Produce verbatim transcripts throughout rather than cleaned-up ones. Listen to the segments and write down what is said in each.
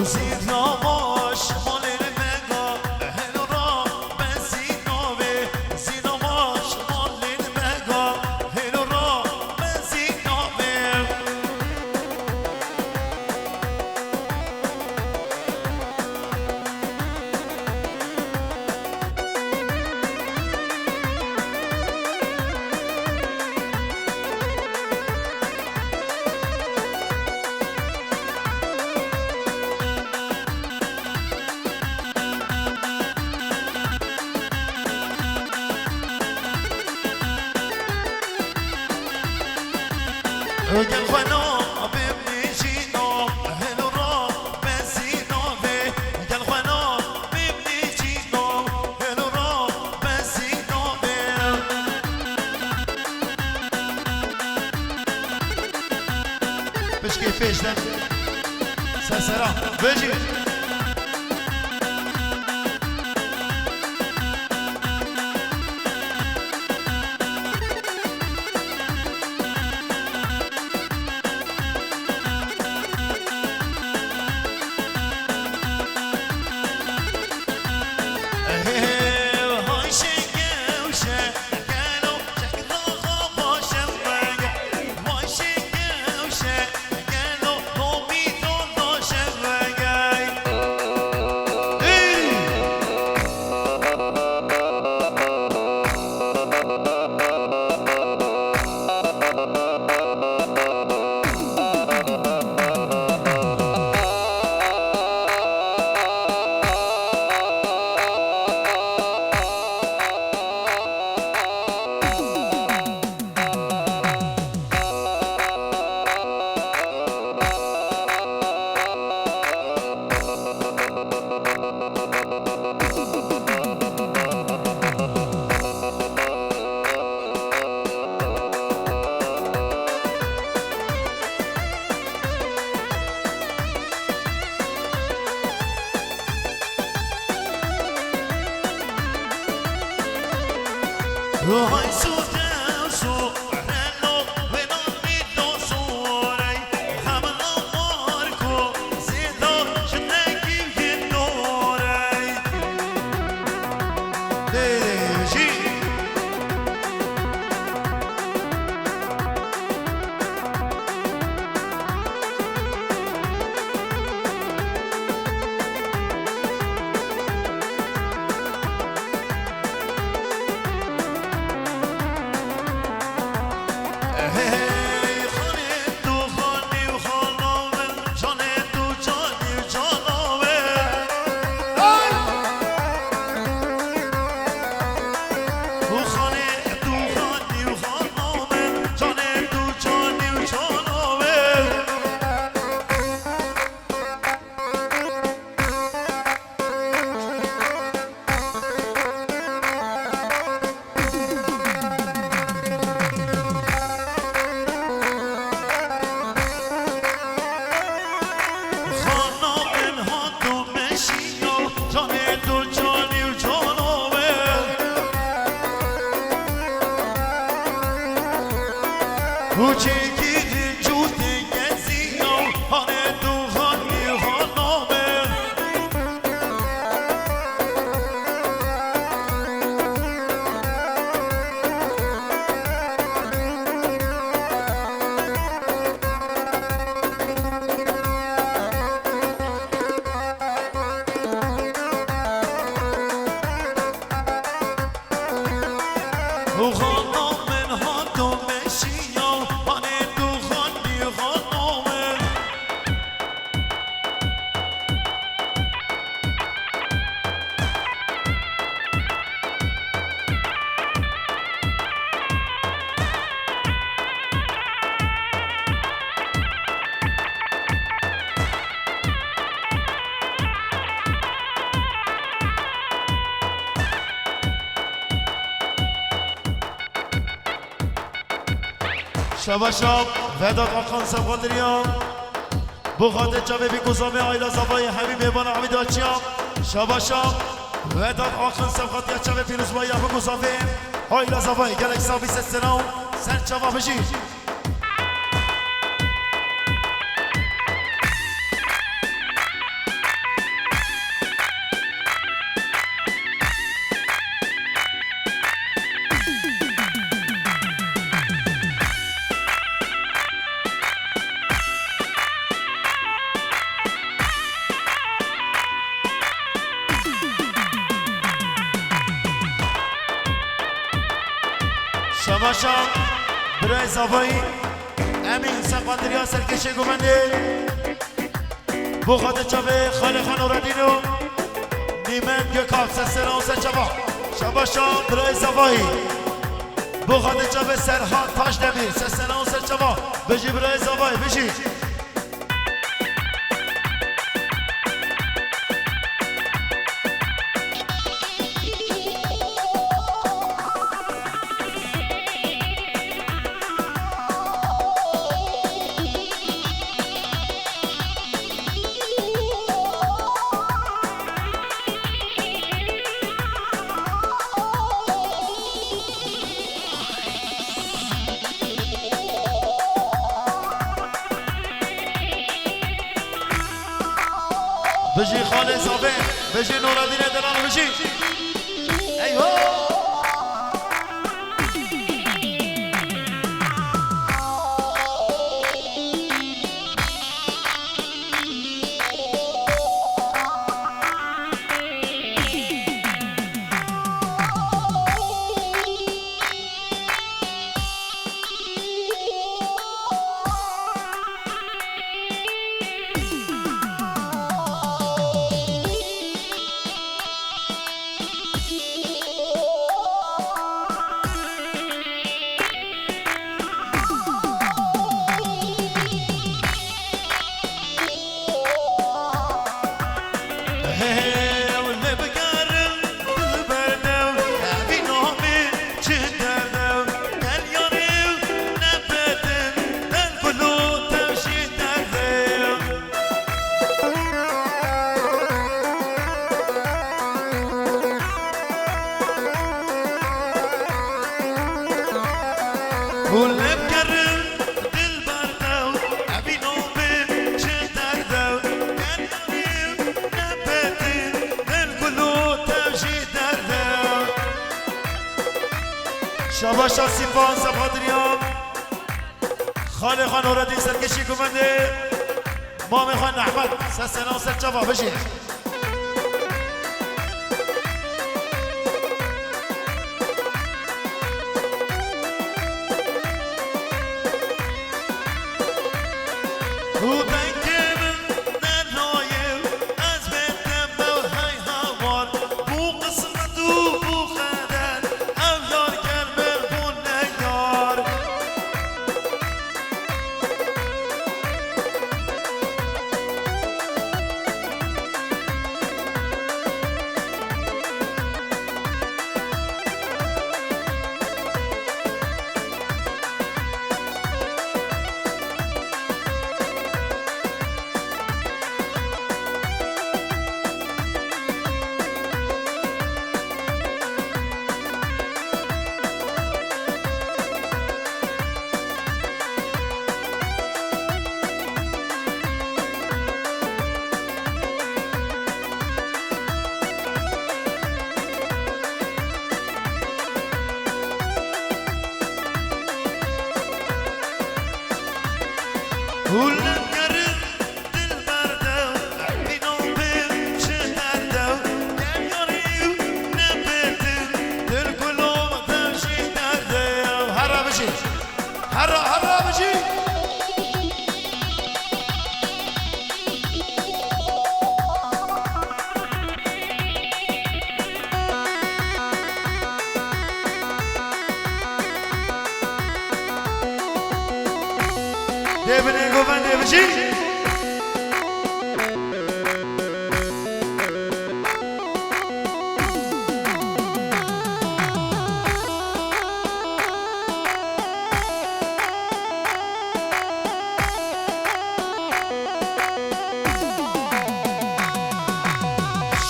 Zînama şimalên me ga, helo ra bezînavê. Zînama şimalên me ga, helo ra bezînavê. Gel xwena bimnî jî nav, helo ra bezî navê. Gel xwena bimnî jî nav, helo ra bezî navê. Pişkê pêş de. Ser sera. Vejî. Şabaşa Vedat Akan Sevxatiriya. Bo xatir çavê Bîkûzamê Ayla Zavayê hemî mêvana hemî daçiya. Şabaşa Vedat Akan Sevxatiya çavê pîrozbayiya Bîkûzamê Ayla Zavayê gelek savî sesena û ser çava bijî. Şabaşa birayê Zavayî, Emîn Seqandiriya serkêşê gumendê. Bo xatir çavê xalê xwe Nuredîn û Nîmet Gökalp, sesena û serçava. Şabaşa birayê Zavayî. Bo xatir çavê Serhat Taşdemîr, sesena û serçava. Bijî birayê Zavayî, bijî. Bijî xalê Zavê, bijî Nuredînê delal, bijî. Eyho! Hew li bigerin dilber dew, evî namê çi derdew, gel yarê nebedin, del gul û tevşî derdew. Û lê bigerin dilber dew, evî namê çi derdew, gel yarê nebedin, del gul û tevşî derdew. Şabaşa Sîpan Zebadiriyan. Xalê xwe Nuredîn serkêşî gumendê. Mamê xwe Nehmet, sesena û serçava, bijî. Û dengê min derayê, ez bê te bew hey hawar, bû qismet û bû qeder, ev yar ger min bû neyar. Û li gerin dilber dew, evî namê çi derdew, gel yarî û nebêtin, dil gul û tevşî derdew. Hera bijî. Hera, hera bijî. Dê binê govendê bijî.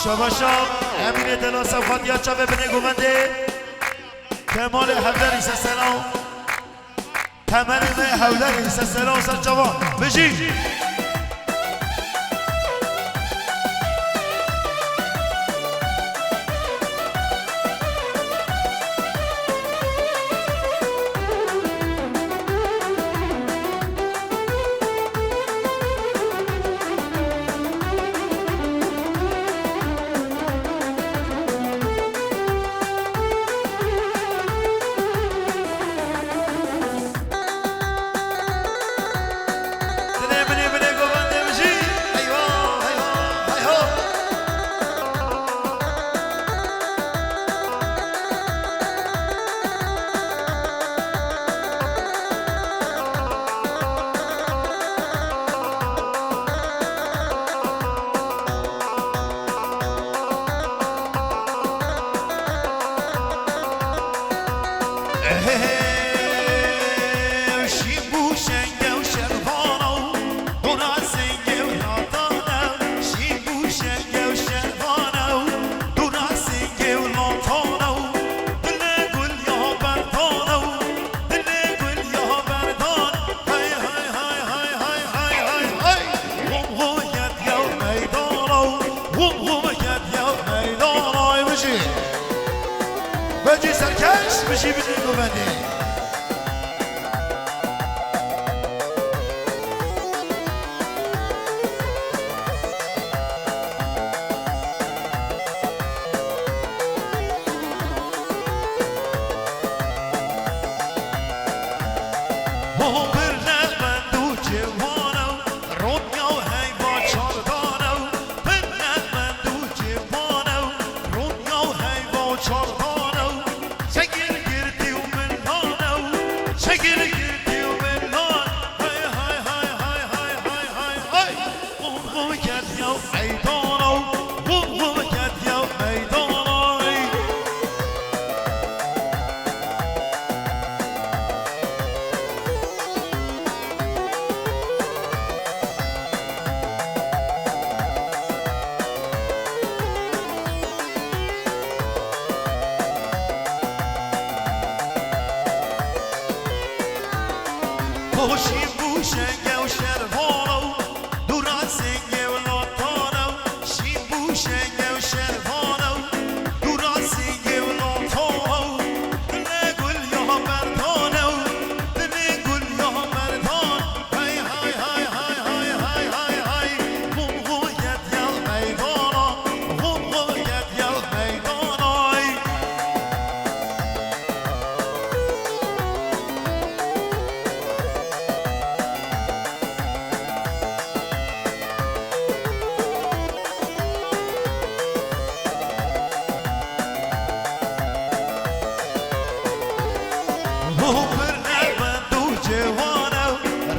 Şabaşa Emînê Delal Sefatiya çavê binê govendê. Kemalê Hevlerî se selam. Temenê me Hevlerî se selam ser çava. Bijî. Jî bidî govendê. Ho birne mend û civane, ronya û heyva çardane. Binne mend û civane, ronya û heyva çardane. Çekil girtî û min lane, çekil girtî û min lane. Hey, hey, hey. Hey! Xum xum ket ya meydana, xum xum ket ya meydana. Ho şîn bû şenge û şervana û dûra singê û latana û şîn bû şenge û şervana û dûra singê û latana û dilê gul ya merdane û dilê gul ya merdan. Hey, hey, hey. Xum xum ket ya meydana, xum xum ket ya meydana. Ho birne mend û civane,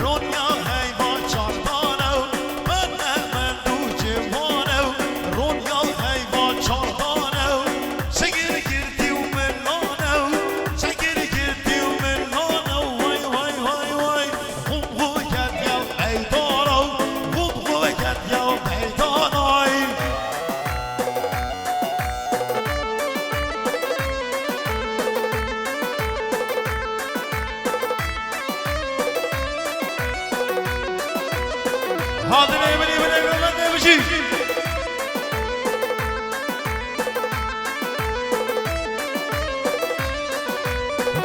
ronya heyva çardane. Birne mend û civane, ronya heyva çardane. Çekil girtî û min lane, çekil girtî û min lane. Way, way, way, way. Xum xum ket ya meydana, xum xum ket ya meydana. Hadi ne bile bile bile ne bile.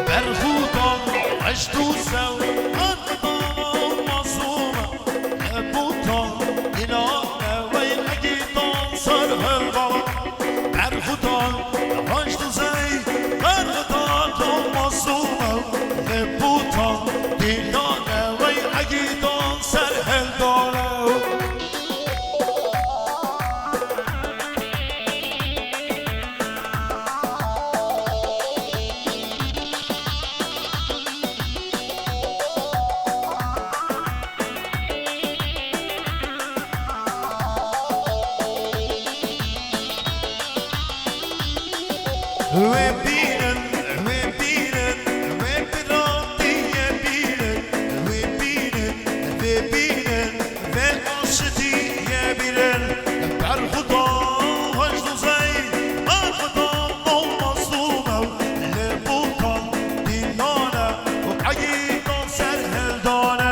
Berxudan eşt û sew, Berxudan mazlûm, Berxudan dîlane wey egîdan ser helbala. Berxudan eşt û sew, Berxudan mazlûm, Berxudan dîlane wey egîdan ser heldane. Wê bînin, wê bînin, wê biratiyê bînin, wê bînin, wê bînin, vê aşitiyê bînin. Berxudan weş dozey, Berxudan olmaz dûmew, li botan dîlane û egîdan ser heldane.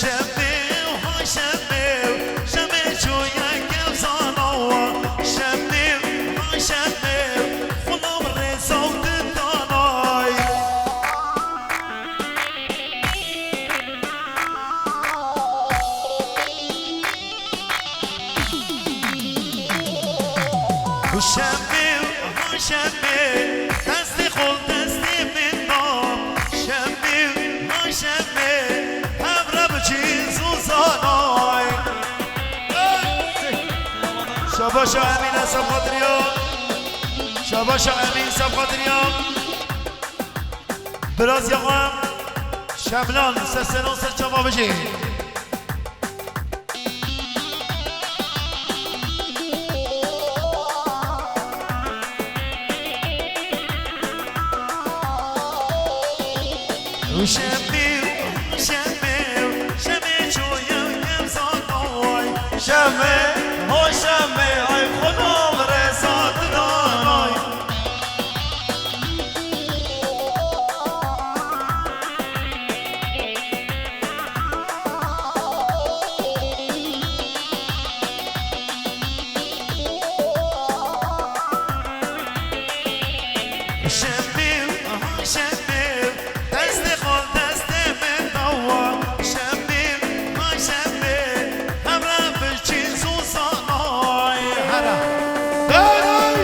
Şemê, ha şemê, şemê çûye kevzana wa. Şemê, ha şemê, xulam rêza û didanay. Û şemê, ha şemê, destê xwe destê min da. Şemê, ha şemê, hev re biçî zûzanay. Şabaşa Emîn, Esef Xatiriya. Şabaşa Emîn, Esef Xatiriya. Biraz yawa. Şeblan, seslenan ser çava bijî. Şemê, şemê, şemê çûye kevzana wa. Şemê, ho şemê, ay xunam rêza didanay. Şemê, ha şemê, destê xwe destê min dawa. Şemê, ha şemê, hev re biçî zûzanay. Here. Hey!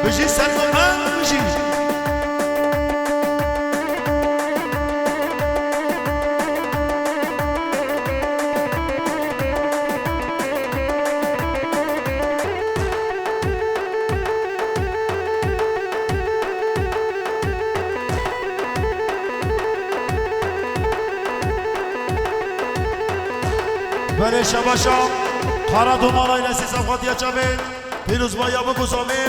Bijî Sergo, bijî. Berê şebaşa, Qara Doman ailesi Sefxatiya Çavê, Pîrozbaya biguzamê,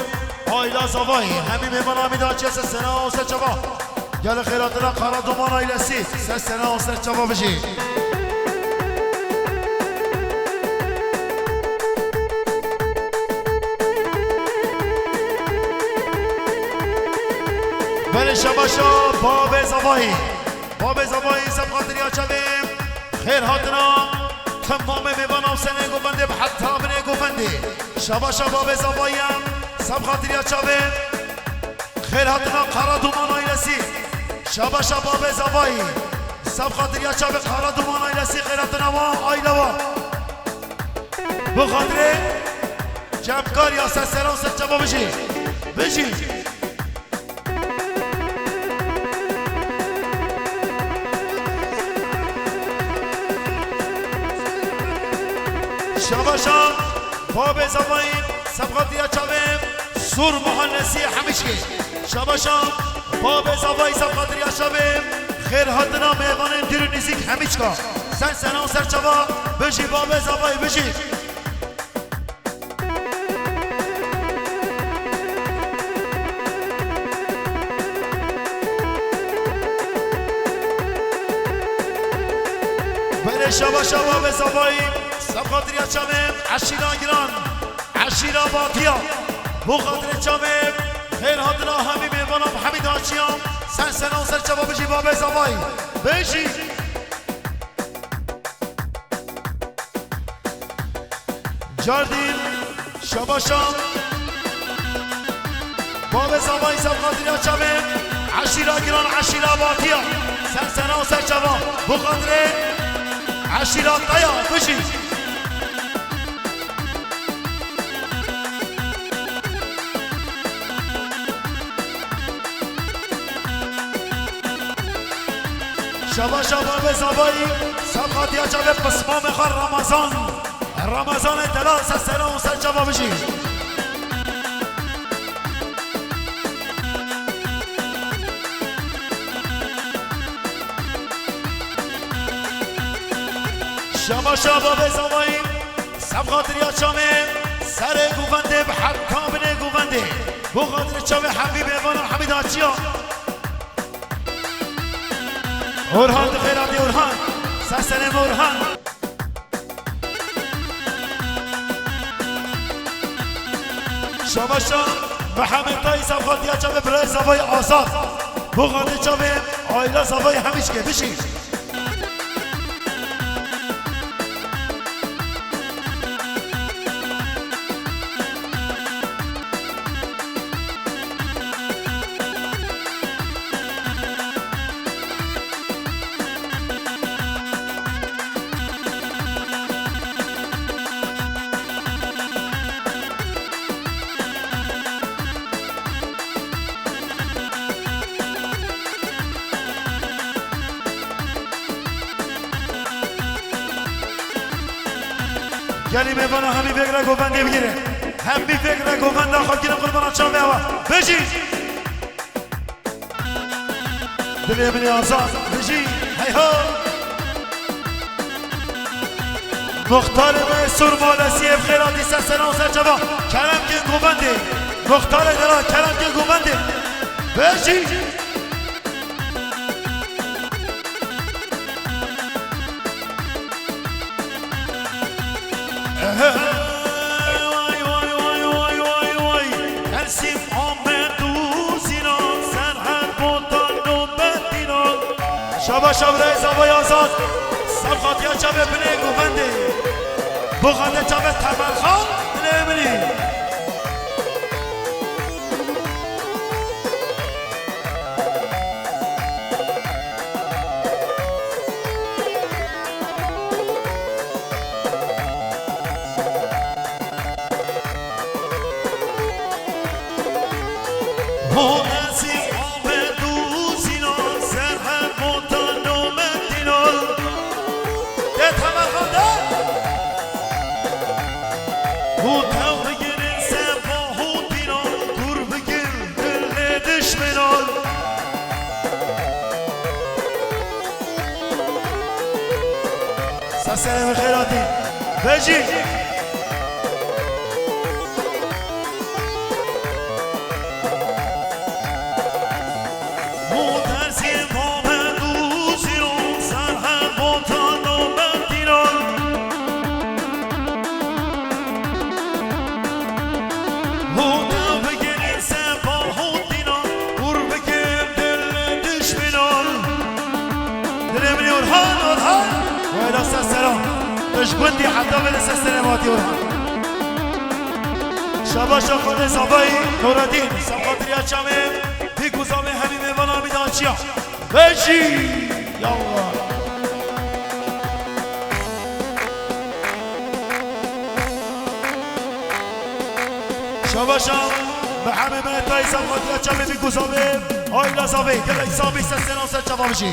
aila Zavayê, hemî mêvana mî da çiye ser sena û ser çava. Gelê xêratina Qara Doman ailesi, ser sena û ser çava bijî. Berê şebaşa, babê Zavayê. Babê Zavayê, Sefxatiriya Çavê, xêr hatina temamê mêvana û senê govendê bi heta binê govendê. Şabaşa babê Zavayê, Sefxatiriya Çavê, xêr hatina Qara Doman ailesi. Şabaşa babê Zavayê, Sefxatiriya Çavê, Qara Doman ailesi, xêr hatina wa, aile wa. Bi xatirê cemkar ya ser sera û ser çava bijî. Bijî. Şabaşa babê Zavayê, Sefxatiriya Çavê, Sûr Mahallesi Hemîçkê. Şabaşa babê Zavayê, Sefxatiriya Çavê, xêr hatina mêvanên dûr û nêzîk Hemîçka. Ser sena û ser çava bijî babê Zavayê, bijî. Berê şabaşa babê Zavayê, Sefxatiriya Çavê, eşîra giran, eşîra Batiya. Bo xatirê Çavê, xêr hatina hemî mêvana bi hemî daçiya, ser sena û ser çava bijî babê Zavayê. Bijî. Cardîn, şabaşa. Babê Zavayê, Sefxatiriya Çavê, eşîra giran, eşîra Batiya. Ser sena û ser çava. Bo xatirê eşîra te ya, bijî. Şabaşa babê Zavayê, Sefxatiriya Çavê, pismamê xwe Ramazan. Ramazanê delal, ser sera û ser çava bijî. Şabaşa babê Zavayê, Sefxatiriya Çavê, serê govendê bi heta binê govendê. Bo xatirê Çavê hemî mêvana hemî daçiya. Orhan, tu xêr hatî Orhan. Ser serê min Orhan. Şabaşa Mihemed Tayî, Sefxatiriya Çavê, birayê Zavayê Azad. Bo xatirê Çavê, aîla Zavayê Hemîçkê, bijî. Gelî mêvana hemî vê re govendê bigire. Hemî vê re govenda xwe bigire qurbana çavê ewa. Bijî! Dilê min ê azad. Bijî! Hey ho! Muxtarê me Sur Malesî ev xêra dîse selam ser çava. Kerem ke govendê. Muxtarê dera kerem ke govendê. Bijî! Ehe. Way, way, way, way, way, way. Dersim, Amed û Zînan, Serhed, Botan, Nobet, Dînan. Şabaş, şabaş, Zavay Azad. Ser xatiya çavê binê govendê. Bo xatiya çavê Temelxan, dilê min î. Ho Nesîm, Amed û Zînan, Serhed, Botan, Nobet, Dînan. De Temelxan de. Û tev bigirin seba hûn dînan, gur bikin dilê dişminan. Seserê min xêratî. Vejî. Û Dersim, Amed û Zînan, Serhed, Botan, Nobet, Dînan. Û tev bigirin seba hûn dînan, gur bikin dilê dişminan. Dilê min ê Orhan, Orhan. Wayla seseran. Tu ji gundî heta vê de seserê matî Orhan. Şabaşa xwedê Zavayî Nureddîn, ser xatiriya çavê, vî ku zavê hemî mêvana mî da çiya. Vejî! Ya Allah! Şabaşa, bi hemê minetayî, ser xatiriya çavê vî ku zavê, aîla zavê, gelek zavê, seserê ser çava bijî.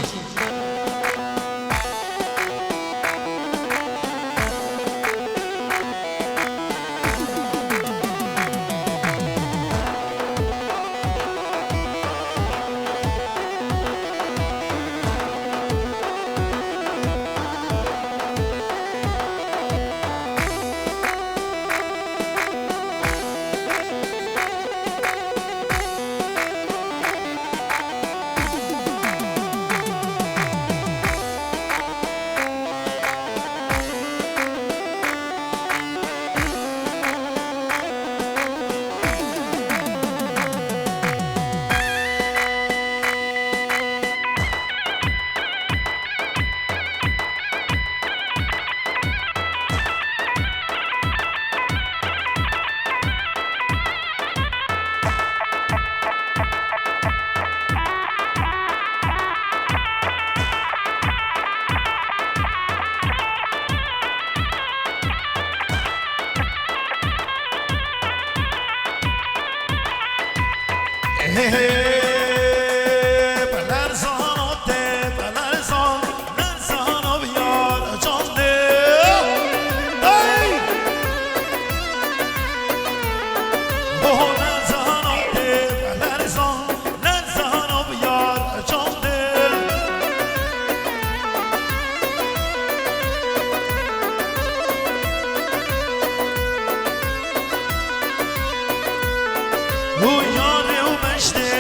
Û yarê û meştê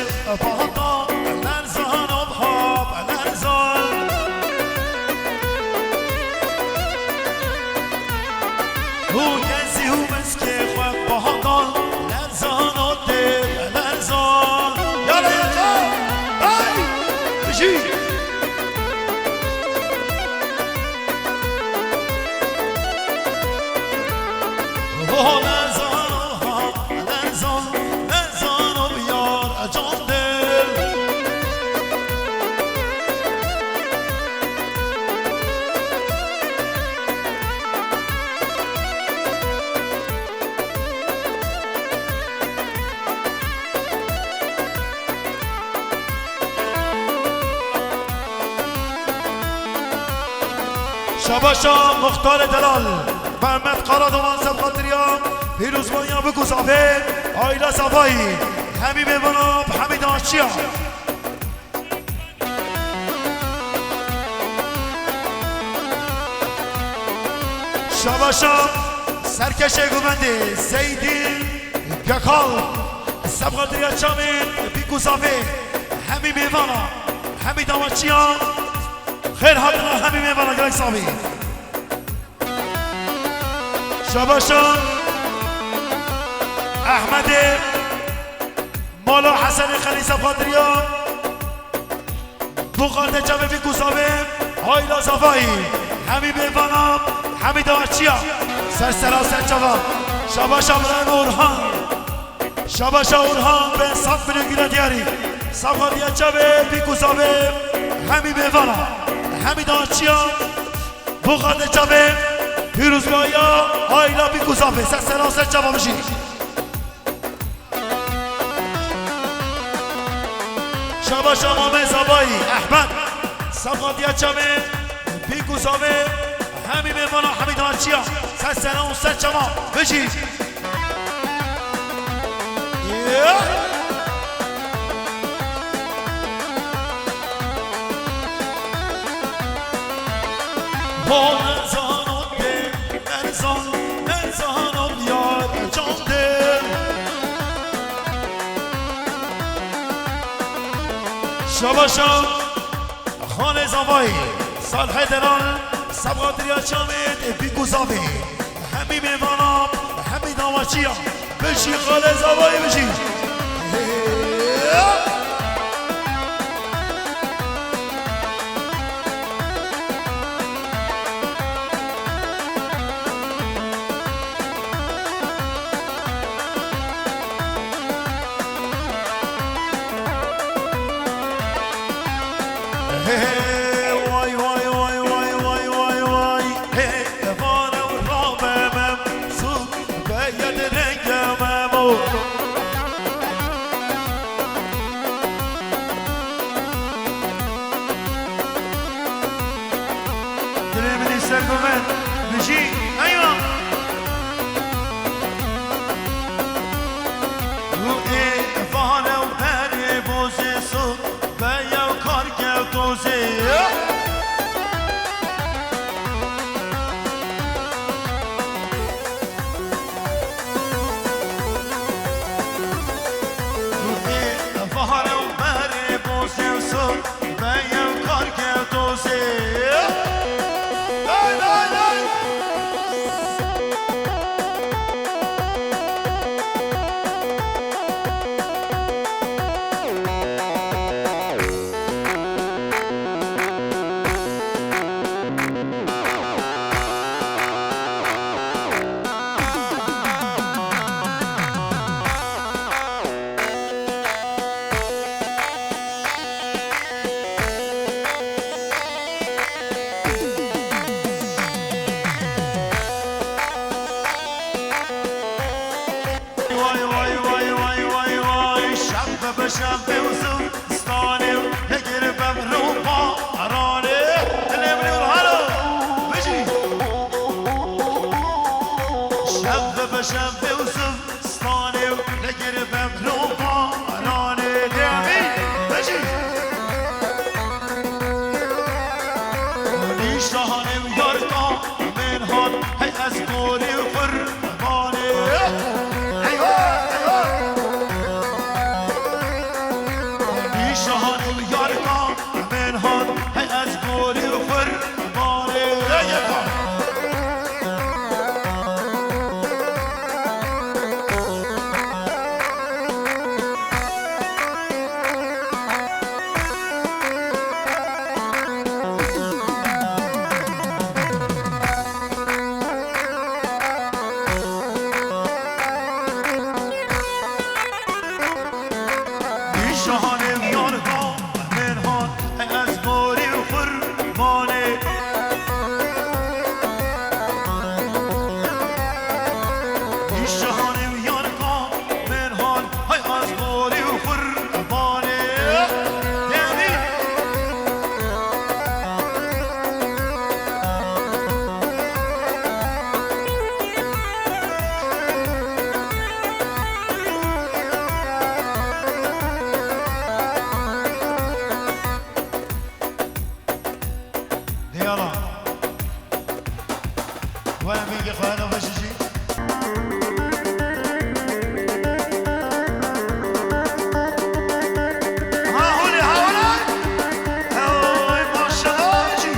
pata lerzan û biha lerzan. Û kezî û meskê xwe pata lerzan û tê lerzan. Yala yaka! Ay! Bijî! Şabaşa Muxtarê Delal. Mehmet Karadoğan, sebqatiriya pîrozbaniya Bikû Zafê, aîla Zafayî, hemî mêvana bi hemî daxçiya. Şabaşa serkeşê guvendê Zeydî Gökal, sebqatiriya çavên Bikû Zafê, hemî mêvana, hemî daxçiya. Xêr hatina hemî mêvana, gelek sax bî. Şabaşa Ehmedê, mala Hesenê Xelî, sebqatiriya Buqate çavê Bikû Zafê, aîla Zafayî, hemî mêvana, hemî daxçiya. Ser sera ser çava. Şabaşa birayê Orhan. Şabaşa Orhan, bên sed milyon gule diyarî. Sebqatiriya çavê Bikû Zafê, hemî mêvana, hemî daxçiya. Buqate çavê pîrozbaniya aîla Bikû Zafê. Ser sera ser çava, bijî. Şabaşa Mamê Zabayî Ehmed, sebqatiriya çavê Bikû Zafê, hemî mêvana, hemî daxçiya. Ser sera û ser çava, bijî. Hol zanon dê, erzan, erzan ol yar can dê. Şabaşa Xalê Zavayî, Salhê Delal, sebqatiriya çavê Bikû Zafê. Hemî mêvana, hemî daxçiya. Bijî Xalê Zavayî, bijî. Hey, hey, vay, vay, vay. Hey, vane û rabe mem, suk beye de renge memo. Dilê min ê ser bi min, bijî, eywa. Û ê vane û berê bozê suk. Beyew kar kewto zê. Ruhê bahar ew berê bozê so. Beyew kar kewto zê. Lay lay lay. Vay, vay, vay, vay, vay, vay. Şev be, be, şev be, zistanê, negir bem ropa aranê. Dilê min û halo. Bijî. Şev be, be, şev be, zistanê, negir bem ropa aranê. Dilê min. Bijî. Nîşanê yarka min hat, hey ez gorî xur. Eywa, eywa. Nîşan û yarka min hat, hey ez gorî xurbanê. Hey, hey, hey. Bilgi xwe navêjî jî. Ha hûnê, ha hûnê. Hey, maşallah jî.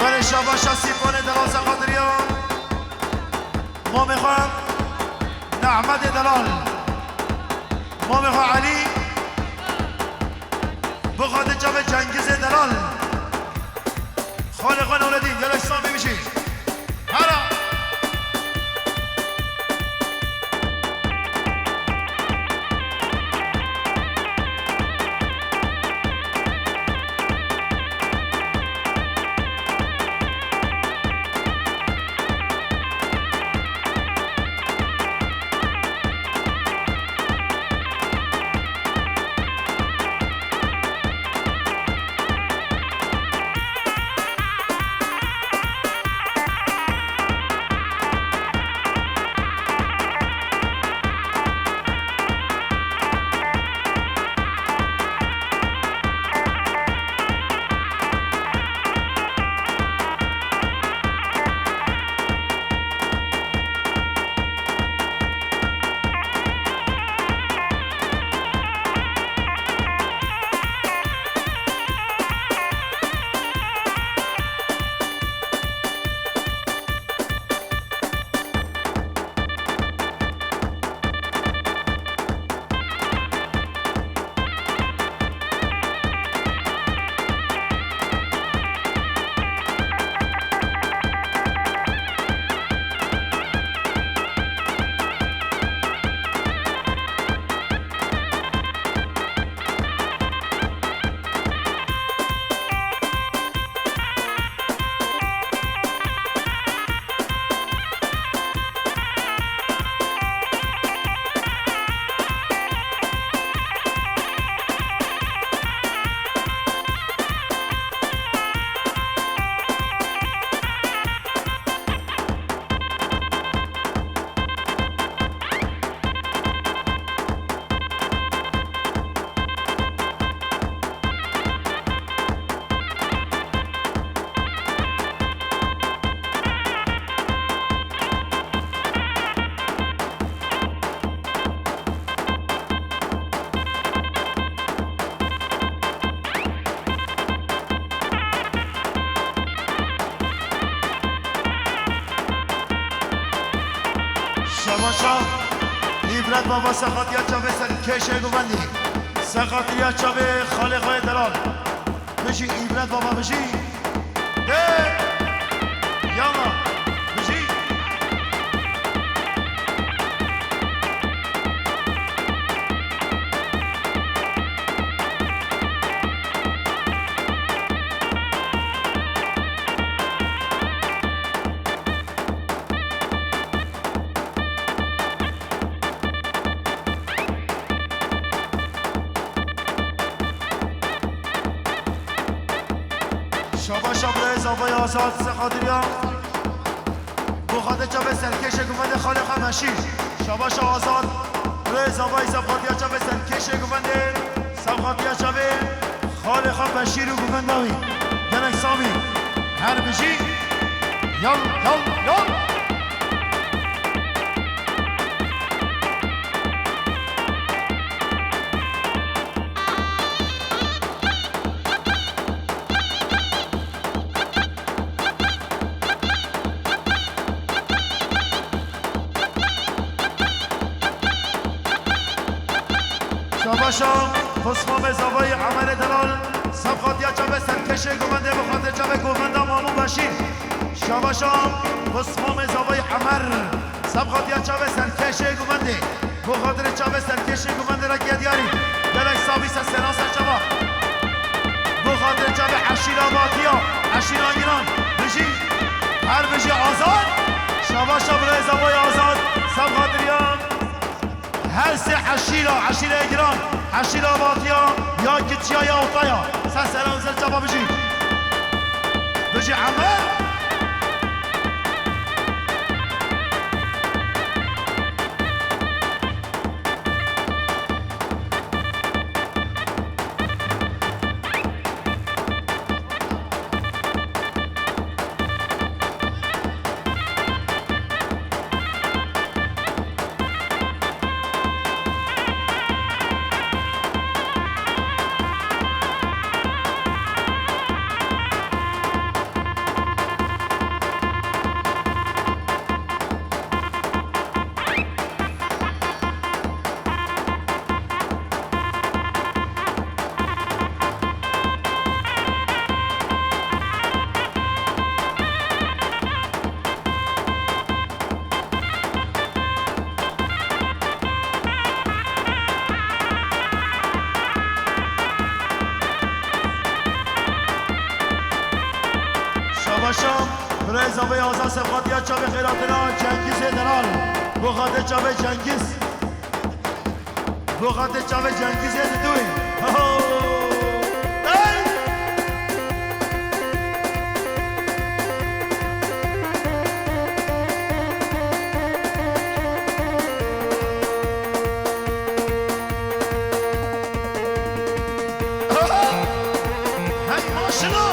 Belê şabaşa Sîponê delal Zeqadiriya. Mamê xwe Nehmedê delal. Mamê xwe Elî. Bi xwe di çavê Cengizê delal. Xalê xwe Nuredîn, gelek safî bijî. Hera. Baba sexatiya çavê ser kêşê guvendî. Sexatiya çavê xalê xwe delal. Bijî îbret baba bijî. Hey! Yalla! Bijî! Şabaşa birayê zavayê Azad Sexatiriya. Bo xatir çavê serkêşê guvendê xalê xwe Beşîr. Şabaşa Azad birayê zavayê Sexatiya çavê serkêşê guvendê Sexatiya çavê xalê xwe Beşîr û guvenda wî. Gelek savî. Her bijî. Yal, yal, yal. Şabaşa Xusmamê zavayî Emerê Delal, sefxatiya çavê serkêşê guvendê bi xatirê çavê govenda Mamû Beşîr. Şabaşa Xusmamê zavayî Emer, sefxatiya çavê serkêşê guvendê. Bo xatirê çavê serkêşê guvendê re kiye diyarî. Gelek savî ser sêran ser çava. Bo xatirê çavê eşîra Vatiya, eşîra Giran. Bijî, her bijî Azad. Şabaşa birayê zavayê Azad. Sefxatiriya her sê eşîra, eşîrê Giran, eşîra Vatiya, ya kiçiya ya ortaya. Ser sêran ser çava bijî. Bijî Emer. Şabaşa, birayê zavayê Azad sefxatiya çavê xêratina Cengizê Delal. Bo xatirê çavê Cengiz. Bo xatirê çavê Cengizê didûyê. Ho! Hey! Hey, maşallah!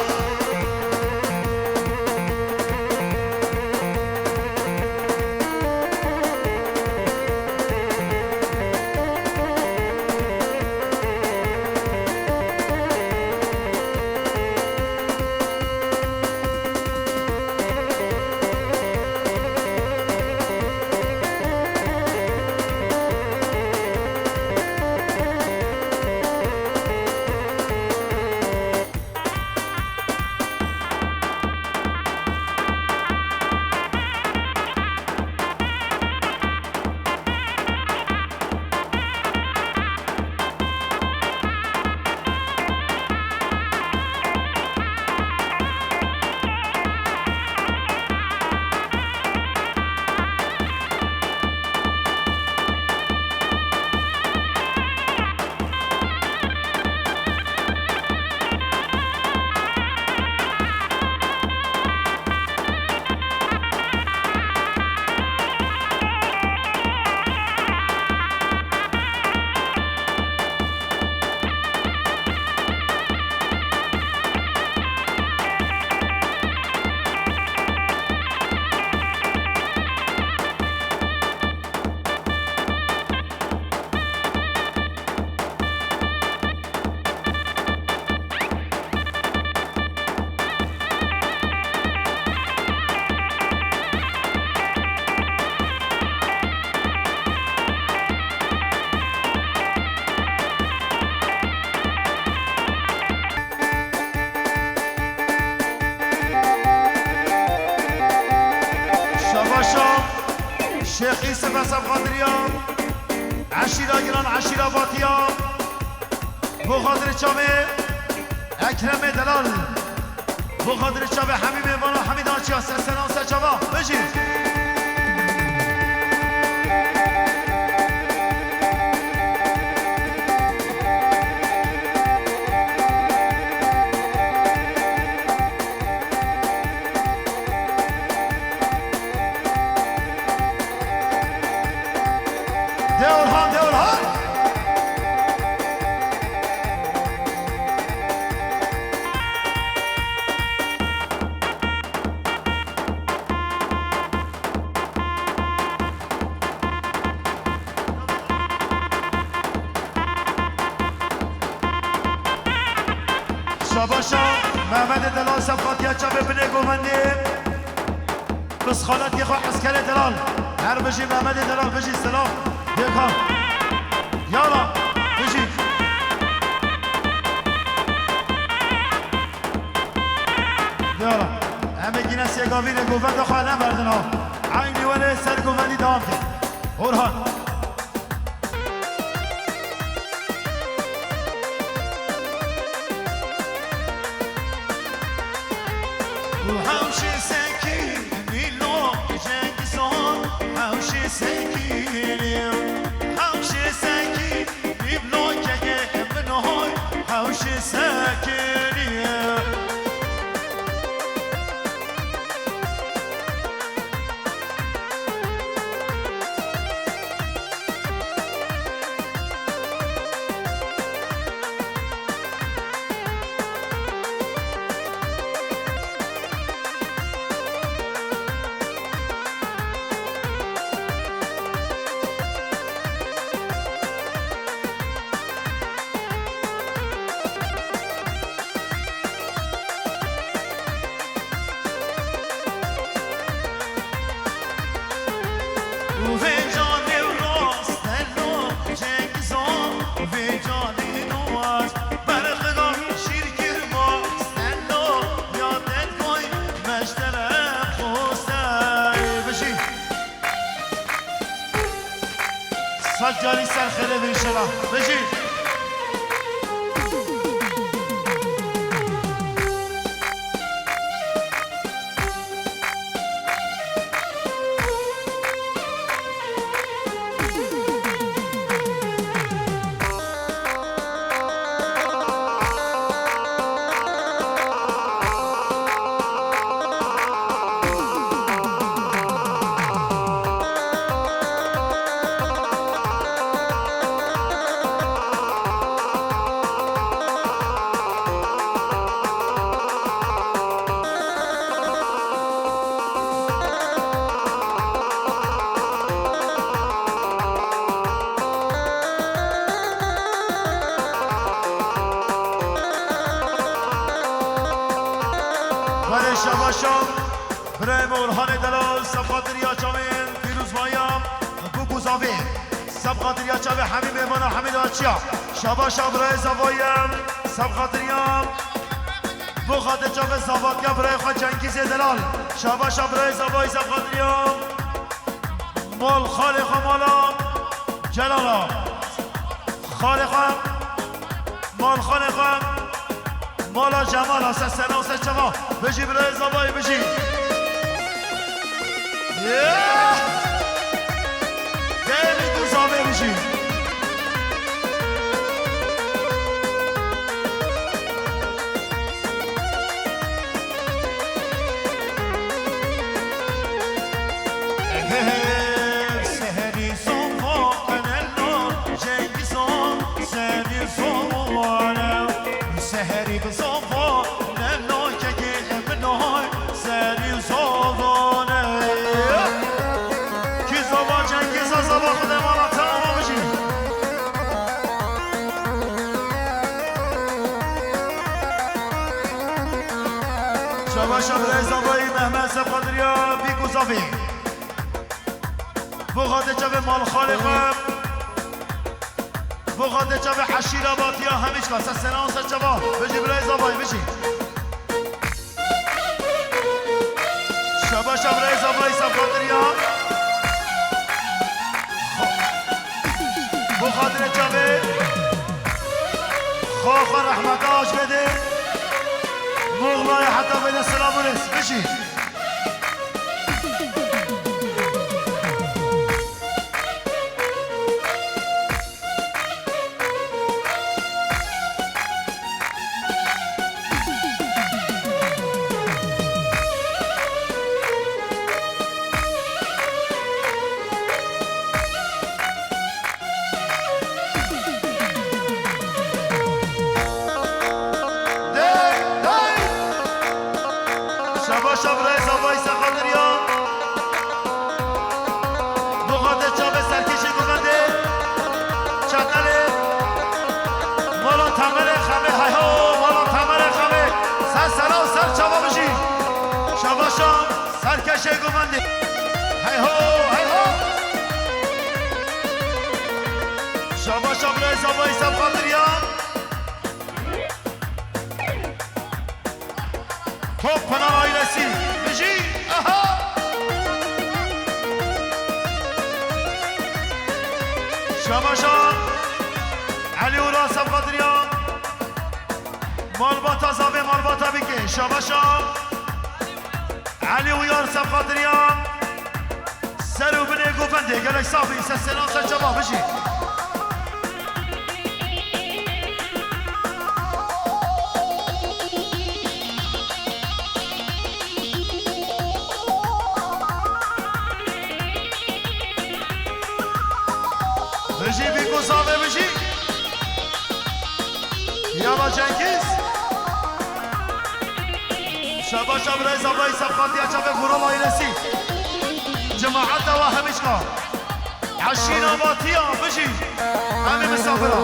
Şêx Îsif Esef Qadiriya, eşîra giran, eşîra Batiya, bo xatirê çavê Ekremê Delal, bo xatirê çavê Hemî Mêvana, Hemî Daçiya, ser seran ser çava, bijî. De Orhan, de Orhan. Şabaşa Mehmedê Delal, Sefqatiya çavê binê govendê. Pisxaletê xwe eskerê Delal. Her bijî Mehmedê Delal, bijî selam. Yeka. Yala. Bijî. Yala. Em ê gîne sêgavînê govenda xwe neberdin ha. Eynî welê ser govendî dewam kin. Orhan. Hewşê sekî mîlo cengizon, hewşê sekî, hewşê sekî mîlo keke min hoy, hewşê sekî. Û vê canê rast e lo Cengizan, vê canê nû ast, berxida şîrkir mast e lo, ya dedgoy meştere xose. Bijî. Sed carî ser xêrê be înşela. Bijî. Belê şabaşa birayê me Orhanê Delal, sefqatiriya çavên pîrozbaya Bûk û Zavê, sefqatiriya çavê Hemî Mêvana Hemî Daçiya. Şabaşa birayê Zavayê, sefqatiriya Bo xatir çavê Zavatiya birayê xwe Cengîzê Delal. Şabaşa birayê Zavayî Zavatiya. Mal xalê xwe mala Celala. Xalê xwe, mal xalê xwe mala Cemala. Ser sera û ser çava. Bijî birayê Zavayî, bijî. Yeah! Gelî tu zavê bijî. Seherî zova qenelo, Cengizon serî zovane. Seherî bi zova neno kekê min oy serî zovane. Kî zava Cengîz e, zava xwe de mala te ava bijî. Şabaşa birayê zavayî Mehmet Sefqadiriya Bîk û Zavê. Bo xatir çavê malxalê xwe. Bo xatir çavê eşîra Batiya Hemîçka. Ser sera û ser çava. Bijî birayê zavayî, bijî. Şabaşa birayê zavayî Sefqadiriya. Xwe rehmeta aşkê de. Moxlayê heta vêde silav û rêz. Bijî. Dey, dey! Şabaşa birayê Zavayî Seqadiriya. Nuxatê çavê serkêşê govendê. Çetelê. Mala Temerê Xemê, hey ho, mala Temerê Xemê. Ser sera û ser çava bijî. Şabaşa serkêşê govendê. Hey ho, hey ho. Şabaşa birayê Zavayî Seqadiriya. Top Pınar ailesi. Bijî. Aha. Şabaşa. Elî Uras Seqadiriya. Malbata zavê malbata bike. Şabaşa. Elî Uyar Seqadiriya. Ser û binê govendê gelek sax bî, ser sera ser çava bijî. Bijî Bîko Zavê bijî. Yala Cengiz. Şabaşa birayê Zavayî Seqadiriya çavê Vural ailesi. Cemaeta wa hemîşka. Eşîna Vatiya bijî. Hemî misafira.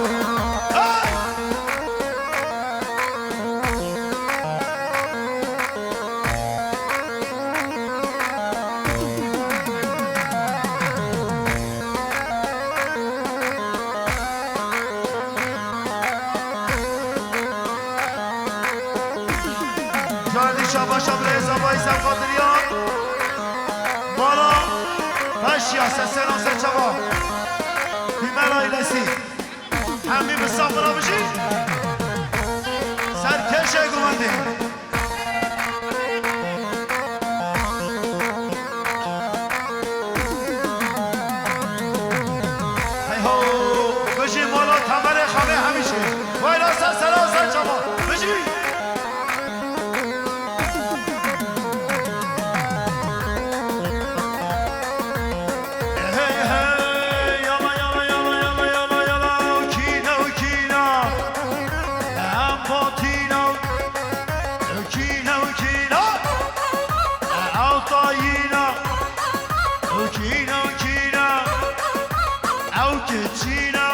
Hey! Cardî şabaşa birayê Zavayî Seqadiriya. Mala Peşiya, ser sera ser çava. Hîmel ailesi. Hemî misafira bijî. Serkêşê govendê. Hey ho, bijî mala Temerê Xemê hemîşe. Wayla ser sera ser çava. Bijî. Hey, hey, yala, yala, yala, yala, yala, yala, o kîna, o kîna. Em batîna, o kîna, o kîna. Ew tayîna, o kîna, o kîna. Ew keçîna,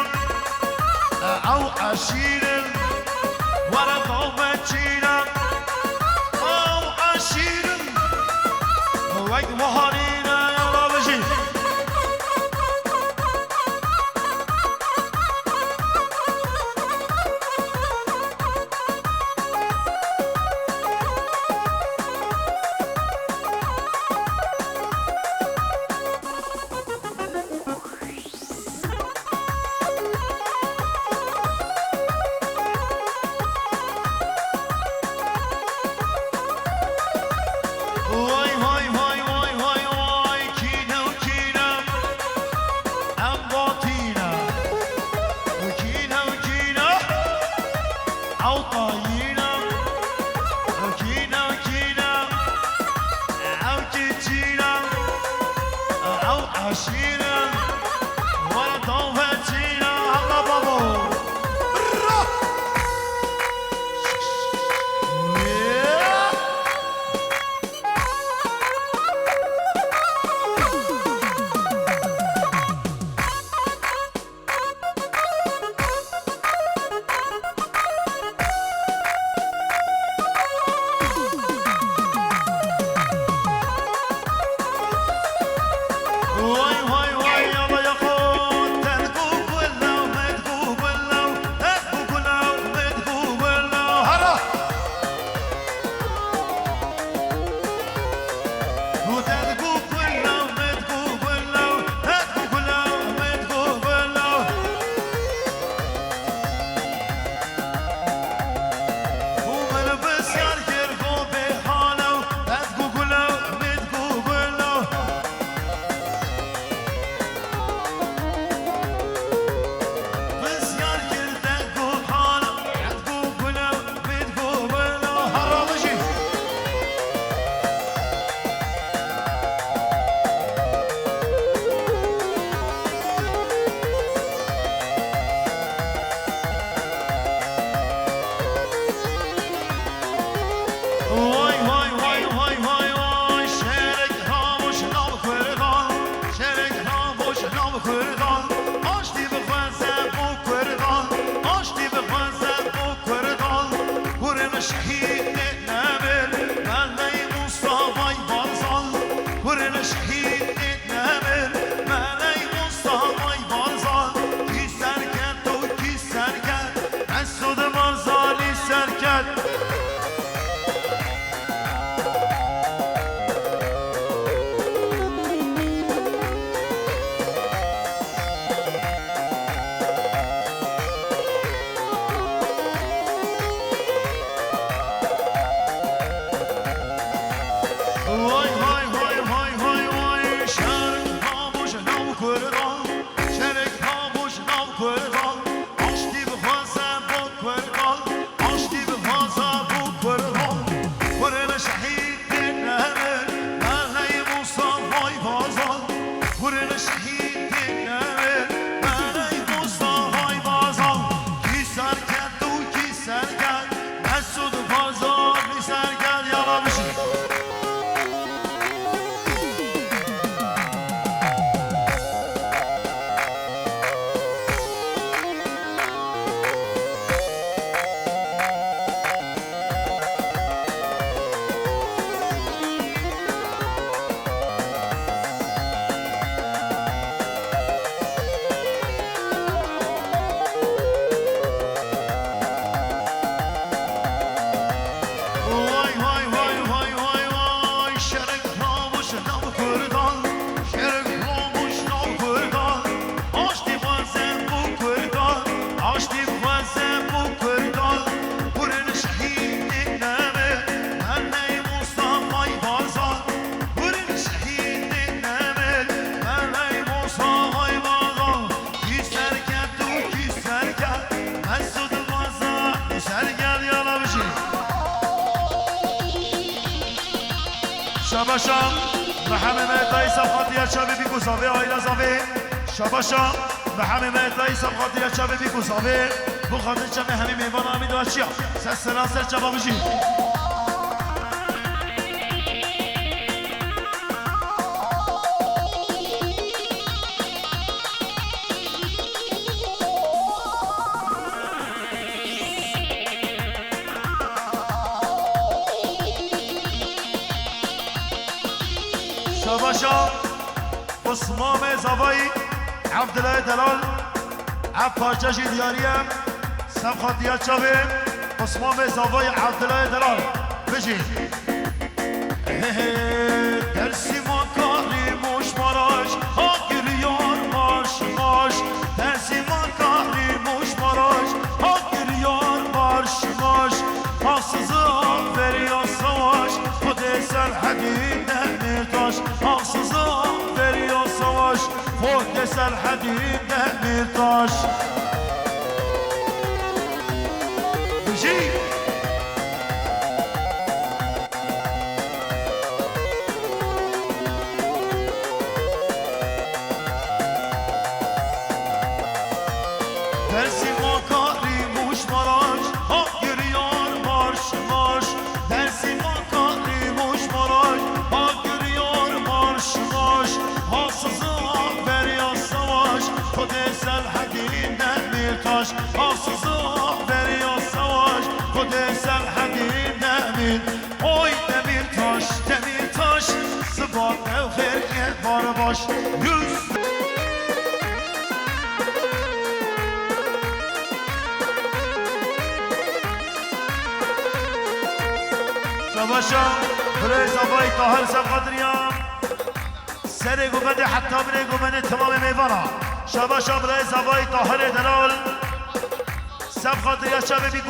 ew eşîrin. Were dawme çîna, ew eşîrin. Wek wiha nîne, yala bijî. Vay, vay, vay, vay, vay, vay, kîne û kîne, em batîne. Û kîne û kîne, ew tayîne. Û kîne û kîne, ew keçîne. Ew eşîr in, were dawetî ne, hema babo. Ra! Şabaşa Mehemê Mehdayî Sefxatiya Çavê bî ku zavê aîla zavê. Şabaşa Mehemê Mehdayî Sefxatiya Çavê bî ku zavê. Bo xatir çavê hemî mêvana hemî daçiya. Ser seran ser çava bijî. Şabaşa Osmanê Zavayî, Evdilayê Delal, ev parça jî diyarî ye. Sefxatiya çavê Osmanê Zavayî, Evdilayê Delal. Bijî. Dersîma karî moş maraş, ha giriyar marş marş. Dersîma karî moş maraş, ha giriyar marş marş. Haksızlığa veriyor savaş, Xwedê Serhedî Demirtaş. Haksızlığa veriyor savaş, Xwedê Serhedî Demirtaş. Bijî! Dersîma karî moş maraş, ha giriyar marş marş. Dersîma karî moş maraş, ha giriyar marş marş. Haksızlığa veriyor savaş, Xwedê Serhedî Demirtaş. Haksızlığa veriyor savaş, Xwedê Serhedî Demir. Oy Demirtaş, Demirtaş, siba ew xêr ê bar baş. Yüz. Savaşa, Birêz Avayî Tahir Sefxatiriya. Serê govendê heta birê govendê temamê mêvana. Şabaşa Birêz Avayî Tahirê Delal. Sefxatiriya çavê bî